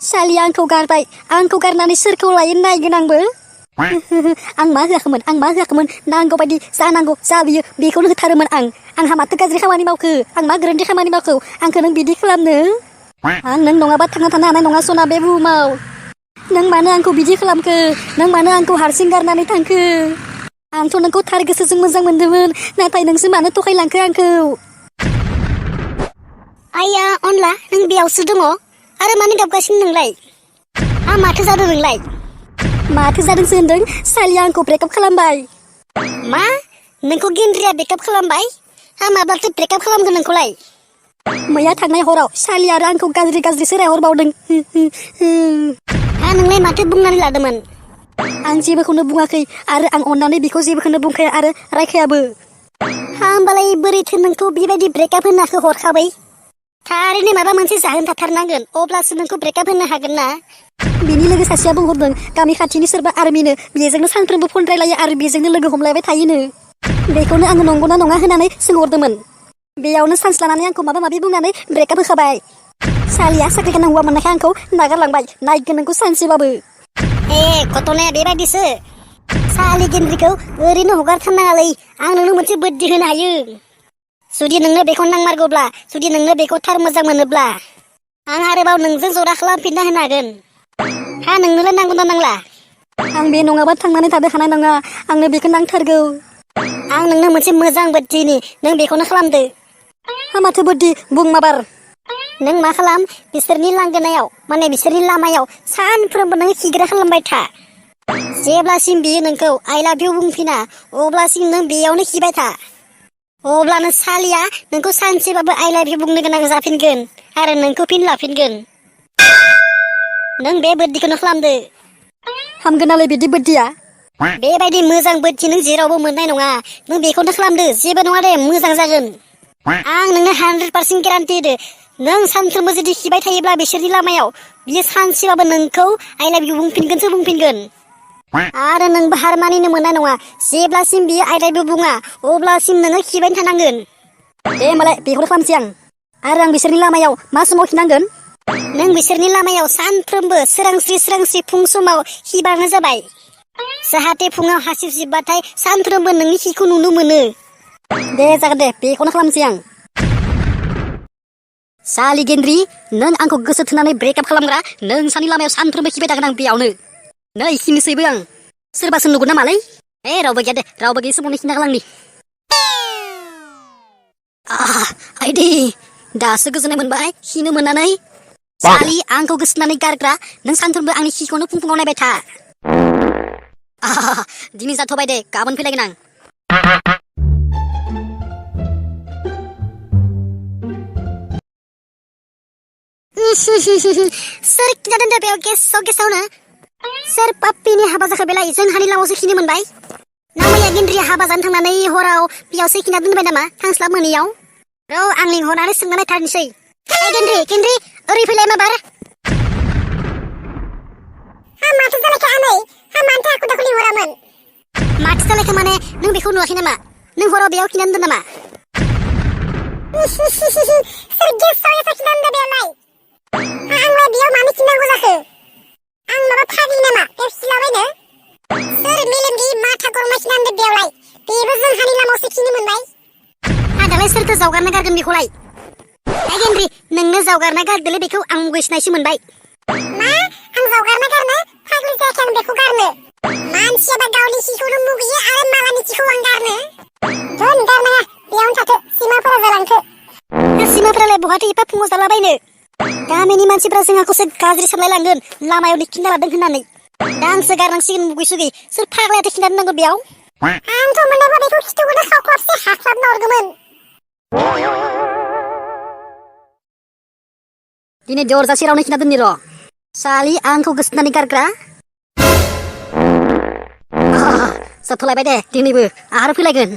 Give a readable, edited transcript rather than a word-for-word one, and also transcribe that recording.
सालिया आंखौ गारबाय आंखौ गारनानै सोरखौ लायो नायगोन आंबो आं मा होआखैमोन नांगौ बायदि जानांगौ जाबियो बेखौनो होथारोमोन आंहा माथो गाज्रि खामानि मावखो आं मा गोरोन्थि खामानि मावखो आंखौ नों बिदि खालामनो आं नों नङाबा थांना थानो हानाय नङा सना बे बुहुमाव नों मानो आंखौ बिदि खालामखो नों मानो आंखौ हारसिं गारनानै थांखो आंथ' नोंखौ थार गोसोजों मोजां मोनदोंमोन नाथाय नोंसो मानो थगायलांखो आंखौ आइया अनला नों बेयावसो दङ आरो मानो गाबगासिनो नोंलाय माथो जादों नोंलाय माथो जादोंसो होनदों सालिया आंखौ ब्रेकआप खालामबाय मा नोंखौ गेन्द्रिया ब्रेकआप खालामबाय माब्लाथो ब्रेकआप खालामगोन नोंखौलाय मैया थांनाय हराव सालिया आरो आंखौ गाज्रि रायहरबावदों नोंलाय माथो बुंनानै लादोंमोन आं जेबोखौनो बुङाखै आरो आं अननानै बिखौ जेबोखौनो बुंखाया आरो रायखायाबो होमबालाय बोरैथो नोंखौ बेबायदि ब्रेकआप होनो हरखाबाय थारैनो माबा मोनसे जाहोन थाथारनांगोन अब्लासो नोंखौ ब्रेकआप होनो हागोन ना बिनि लोगो सासेया बुंहरदों गामि खाथिनि सोरबा आर्मिनो बेजोंनो सानफ्रोमबो फन रायलायो आरो बेजोंनो लोगो हमलायबाय थायोनो बेखौनो आङो नंगौना नङा होननानै सोंहरदोंमोन बेयावनो सान्स लानानै आंखौ माबा माबि बुंनानै ब्रेकआप होखाबाय सालिया साख्रि गोनां हौवा मोननायखाय आंखौ नागारलांबाय नायगोन नोंखौ सानसेबाबो घटनाया बेबायदिसो सालि गेन्द्रिखौ ओरैनो हगारथारनाङालै आं नोंनो मोनसे बुद्धि होनो हायो जुदि नोंनो बेखौ नांमारगौब्ला जुदि नोंनो बेखौ थार मोजां मोनोब्ला आं आरोबाव नोंजों जरा खालामफिनना होनो हागोन नोंनोलाय नांगौना नांला आं बे नङाबा थांनानै थानो हानाय नङा आंनो बेखौ नांथारगौ आं नोंनो मोनसे मोजां बुद्धिनि नों बेखौनो खालामदो माथो बुद्धि बुं माबार नों मा खालाम बिसोरनि लांगोनायाव माने बिसोरनि लामायाव सानफ्रोमबो नों खिग्रा खालामबाय था जेब्लासिम बियो नोंखौ आइ लाभ इउ बुंफिना अब्लासिम नों बेयावनो खिबाय था अब्लानो सालिया नोंखौ सानसेबाबो आइ लाभ इउ बुंनो गोनां जाफिनगोन आरो नोंखौ फिन लाफिनगोन नों बे बुद्धिखौनो खालामदो हामगोनालाय बिदि बुद्धिया बेबायदि मोजां बुद्धि नों जेरावबो मोननाय नङा नों बेखौनो खालामदो जेबो नङा दे मोजां जागोन आं नोंनो 100% गेरान्टि होदो नों सानफ्रोमबो जुदि खिबाय थायोब्ला बिसोरनि लामायाव बियो सानसेबाबो नोंखौ आइ लाभ इउ बुंफिनगोन आरो नोंबो हार मानिनो मोननाय नङा जेब्लासिम बियो आइ लाभ इउ बुङा अब्लासिम नोङो खिबाय थानांगोन दे होमबालाय बेखौनो खालामसै आरो आं बिसोरनि लामायाव मा समाव खिनांगोन नों बिसोरनि लामायाव सानफ्रोमबो सोरांस्रि फुं समाव खिबानो जाबाय जाहाथे फुङाव हासिब सिबबाथाय सानफ्रोमबो नोंनि खिखौ नुनो मोनो दे जागोन दे बेखौनो खालामसै आं सालि गेन्द्रि नों आंखौ गोसो थोनानै ब्रेकआप खालामग्रा नोंसानि लामायाव सानफ्रोमबो खिबाय थागोन आं बेयावनो नै खिनोसैबो आं सोरबासो नुगोन नामालै रावबो गैया दे रावबो गैयै समावनो खिना गालांनि आइदि दासो गोजोननाय मोनबाय खिनो मोननानै सालि आंखौ गोसोनानै गारग्रा नों सानफ्रोमबो आंनि खिखौनो फुङाव नायबाय था दिनै जाथ'बाय दे गाबोन फैलायगोन आं सोर खिना दोनदो बेयाव गेसावनो सोर पाप्पिनि हाबा जाखो बेलाय जोंहानि लामायावसो खिनो मोनबाय ना मैया गेन्द्रिया हाबा जानो थांनानै हराव बेयावसो खिना दोनबाय नामा थांस्लाब मोनैयाव आं लिंहरनानै सोंना नायथारनोसै गेन्द्रि ओरै फैलाय माबार माथो जालायखो आनै मानोथो हाखु दाखु लिंहरामोन माथो जालायखो माने नों बेखौ नुवाखै नामा नों हराव बेयाव खिना दोनदों नामा सोर गेसाव खिना दोनदो बेयावलाय आंलाय बेयाव मानो खिनांगौ जाखो आं माबा फाग्लि नामा पेप्सि लाबायनो सोर मेलेम गैयि माथा गरमा खिना दोनदो बेयावलाय बेबो जोंहानि लामायावसो खिनो मोनबाय दालाय सोरथो जावगारना गारगोन बेखौलाय गेन्द्रि नोंनो जावगारना गारदोलै बेखौ आं मुगैसोनायसो मोनबाय मा आं जावगारना गारनो फाग्लि जायाखै आं बेखौ गारनो मानसियाबा गावनि खिखौनो मुगैयो आरो मालानि खिखौ आं गारनो धोन गारनाङा बेयावनो थाथो सिमाफोरा जालांथो सिमाफोरालाय बहाथो एफा फुङाव जालाबायनो गामिनि मानसिफ्रा जोंहाखौसो गाज्रि सानलाय लांगोन लामायाव खिना लादों होननानै दा आंसो गारनांसिगोन मुगैसुगै सोर फाग्लायाथो खिना दोननांगौ बेयाव आंथ' मोननायबा बेखौ खिथुखौनो खावख्लाबसे हाख्लाबना हरगौमोन दिनै दरजा सेरावनो खिना दोननि र' सालि आंखौ गोसोनानै गारग्रा जोबथ'लायबाय दे दिनैबो आरो फैलायगोन